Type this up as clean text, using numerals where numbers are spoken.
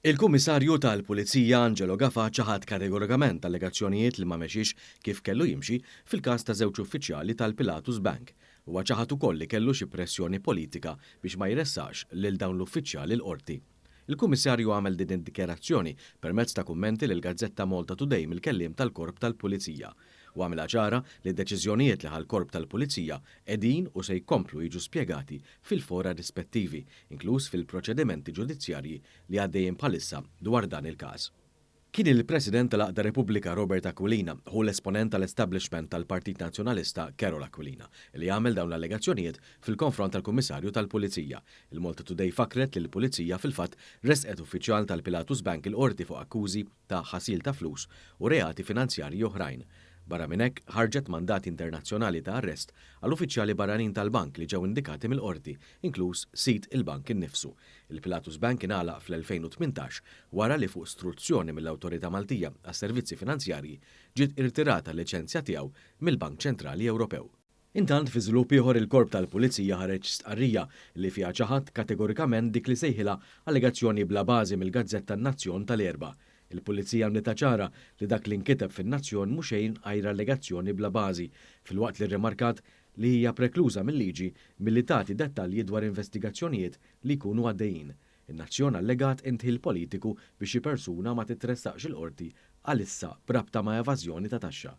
Il-Kummissarju tal-Pulizija Angelo Gafà ċaħad kategorikament allegazzjonijiet li ma mexiex kif kellu jimxi fil-każ ta' żewġ uffiċjali tal-Pilatus Bank. Huwa ċaħad ukoll li kellu xi pressjoni politika biex ma jressaqx lil dawn l-uffiċjali l-Qorti. Il-Kummissarju għamel din id-dikjarazzjoni permezz ta' kummenti lill-gazzetta Malta Today mill-kelliem tal-Korp tal-Pulizija. U għamilha ċara li d-deċiżjonijiet li ħa l-Korp tal-Pulizija qegħdin u se jkomplu jiġu spjegati fil-fora rispettivi, inkluż fil-proċedimenti ġudizzjarji li għaddejjin bħalissa dwar dan il-każ. Kien il-President tal-Għaqda Repubblika Robert Aquilina, ħu l-esponent tal-establishment tal-Partit Nazzjonalista Karol Aquilina, li għamel dawn l-allegazzjonijiet fil-konfront tal-Kummissarju tal-Pulizija. Il-Malta Today fakkret li l-Pulizija fil-fatt ressqet uffiċjal tal-Pilatus Bank il-Qorti fuq akkużi ta' ħasil ta' flus u reati finanzjarji oħrajn. Barra minn hekk, ħarġet mandati internazzjonali ta' arrest għal uffiċjali barranin tal-bank li ġew indikati mill-Qorti, inkluż sid il-bank innifsu. Il-Pilatus Bank ingħalaq fl-2018 wara li fuq struzzjoni mill-Awtorità Maltija għas-Servizzi Finanzjarji ġiet irtirata l-liċenzja tiegħu mill-Bank Ċentrali Ewropew. Intant, fi żvilupp ieħor il-Korp tal-Pulizija ħareġ stqarrija li fiha ċaħad kategorikament dik li sejħilha allegazzjoni bla bażi mill-gazzetta N-Nazzjon tal-Erbgħa. Il-Pulizija għamlitha ċara li dak li nkiteb fin-Nazzjon mhu xejn għajr allegazzjoni bla bażi, filwaqt li rrimarkat li hija prekluża mil-liġi milli tagħti dettalji dwar investigazzjonijiet li jkunu għaddejjin. In-Nazzjon allegat indħil politiku biex xi persuna ma titressaqx il-Qorti għalissa b'rabta ma' evażjoni ta' taxxa.